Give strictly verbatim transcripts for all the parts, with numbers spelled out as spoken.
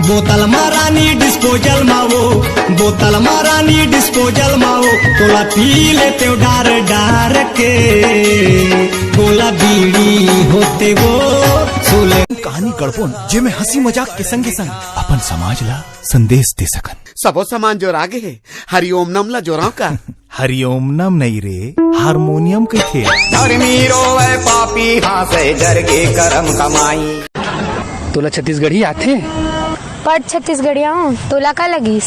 बोतल मा रानी डिस्पोजल मा वो, बोतल मा रानी डिस्पोजल मा वो, तोला पी लेतेंव डार डार के, गोला बीड़ी होते वो, सोले। कहानी गढ़बोन, जेमे हंसी मजाक के संगे संग अपन समाज ला संदेश दे सकन। सबो सामान जोरा गे हे, हरिओम नम ला जोराव का? हरिओम नम नहीं रे, हारमोनियम कहिथे। धर्मी रोवे पापी हांसे, जरगे करम कमाई। तोला छत्तीसगढ़ी आथे? पढ़ छत्तीसगढ़िया हूँ, तोला का लगिस?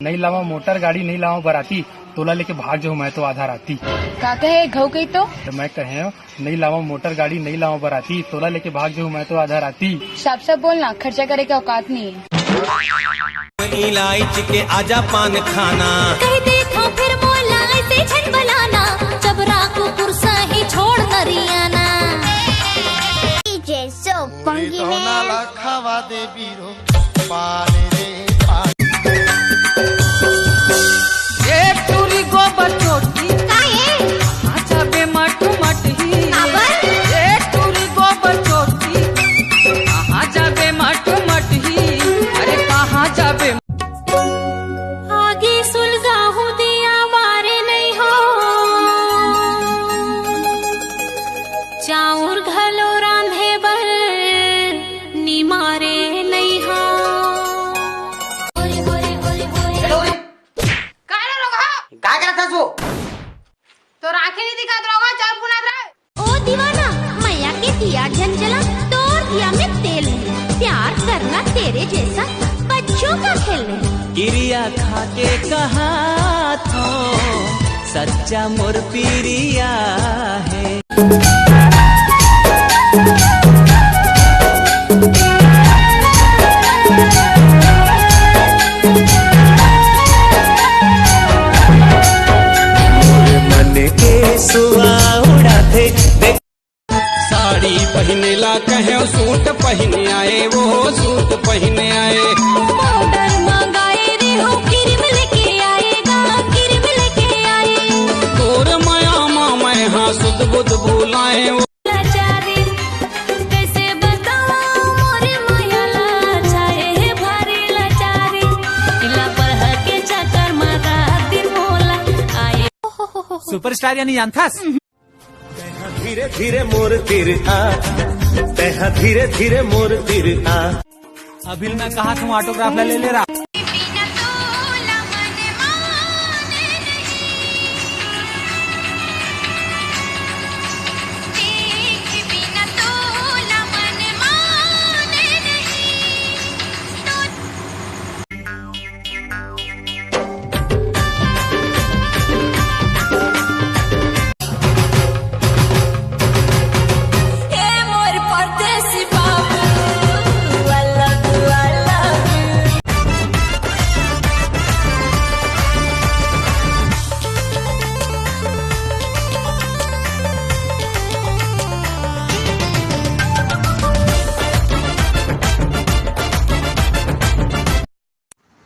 नहीं लावा मोटर गाड़ी, नहीं लावा बराती, तोला लेके भाग जाऊँ मैं तो आधा राती। का कहे घऊ कही तो? तो मैं कहे, नहीं लावा मोटर गाड़ी, नहीं लावा बराती, तोला लेके भाग जाऊँ मैं तो आधा राती। साफ साफ बोलना, खर्चा करे के औकात नहीं है। इलायची के आजा पान खाना। कह देथों फेर मोला ऐसे झन बलाना, जबरा कुकुर सही छोड़ नरियाना। डीजे सो पंगी में। खावा दे बीरो पान रे पान। ए टूरी गोबर चोटी। का ए? आजा बे मट मट ही। काबर? ए टूरी गोबर चोटी। कहाँ जाबे मट मट ही? अरे कहाँ जाबे? आगी सुलगाहूँ दिया मारे नहीं हो, चाउर घलो रांधे बर निमारे नहीं हो। का रे रोगहा? का करत हस वो? तोर आँखें नहीं दिखात रोगहा, चाउर फुनात रहे। ओ दीवाना, मैया के दिया झन जला, तोर दिया में तेल नहीं। प्यार करना तेरे जैसा बच्चों का खेल नहीं। किरिया खा के कहा थो, सच्चा मोर पिरिया है। मोर मन के सुआ उड़ाथे, देख। साड़ी पहिने ला कहे, सूट पहिने आए, वो सूट पहिने आए। पाउडर मंगाए रे हो, क्रीम लेके आएगा, क्रीम लेके आए। तोर माया मा मैं हाँ सुध बुध बुलाए। लाचारी, कैसे बताऊं मोरे माया लाचारी, भारी लाचारी। इला पढ़ के चक्कर मा रात दिन मोला आए। सुपरस्टार यानी जानथस? धीरे धीरे मोर तीर आ, तेहा धीरे धीरे मोर तीर आ। अभी मैं कहा तुम ऑटोग्राफ ला ले ले रहा।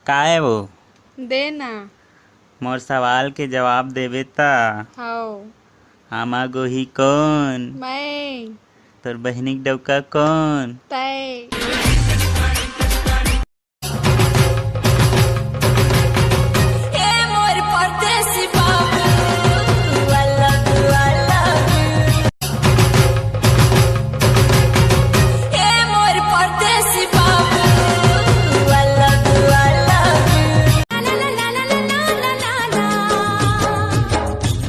काय वो? दे ना। मोर सवाल के जवाब देबे त। हव। आमा गोही कोन? मैं। तोर बहिनी के डौका कोन? तै। ए मोर परदेसी बाबू, I love you, I love you। ए मोर परदेसी बाबू, I love you, I love you।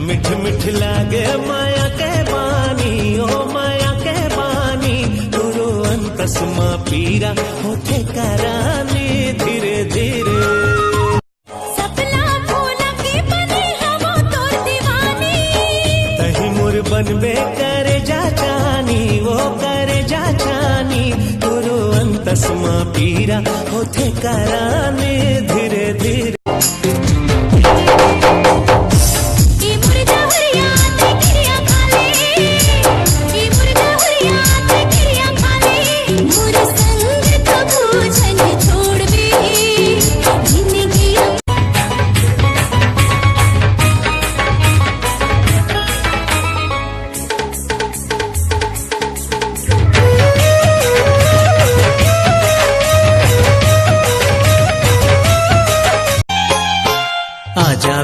मीठ मीठ लागे माया के बानी, ओ माया के बानी, तुरंत समा पीरा होथे करानी धीरे धीरे। सपना फूल के बने हवो तोर दीवानी। तही मोर बनबे करे जा चानी, वो करे जा चानी, तोरो अंतस मा पीरा होथे कराने धीरे धीरे।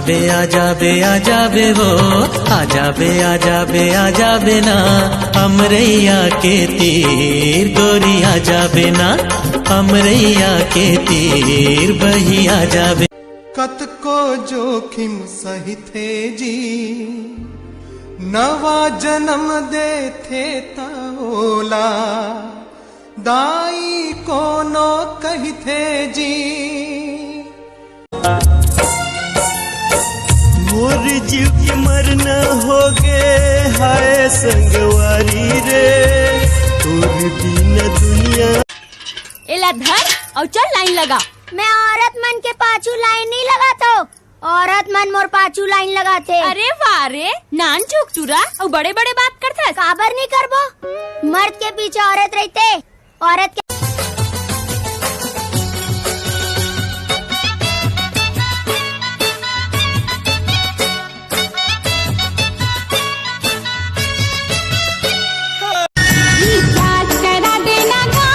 बे आ जाबे, आ जाबे वो, आ जाबे, आ जाबे, आ जाबे ना, अमरैया के तीर गोरी आ जाबे ना, अमरैया के तीर बही आ जाबे। कतको जोखिम सहिथे जी, नवा जन्म देथे त ओला दाई कोनो कहिथे जी। मोर जीव के मरना हो गे, हाय संगवारी रे, तोर बिना दुनिया। एला धर अउ चल लाइन लगा। मैं औरत मन के पाछू लाइन नहीं लगात हूँ, औरत मन मोर पाछू लाइन लगाथे। अरे वाह रे, नान चुक टूरा अउ बड़े बड़े बात करथस। काबर नहीं करबो, मर्द के पीछे औरत रहिथे। औरत के रिचार्ज करा देना गा,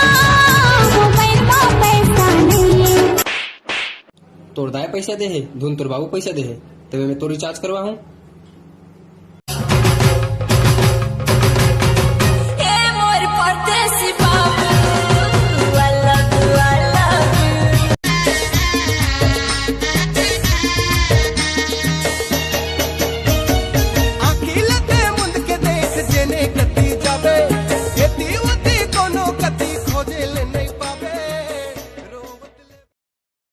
मोबाइल में पैसा नहीं। तोर दाई पैसा दे हे, धुन तोर बाबू पैसा दे हे, तबे मैं तोर रिचार्ज करवा हूँ।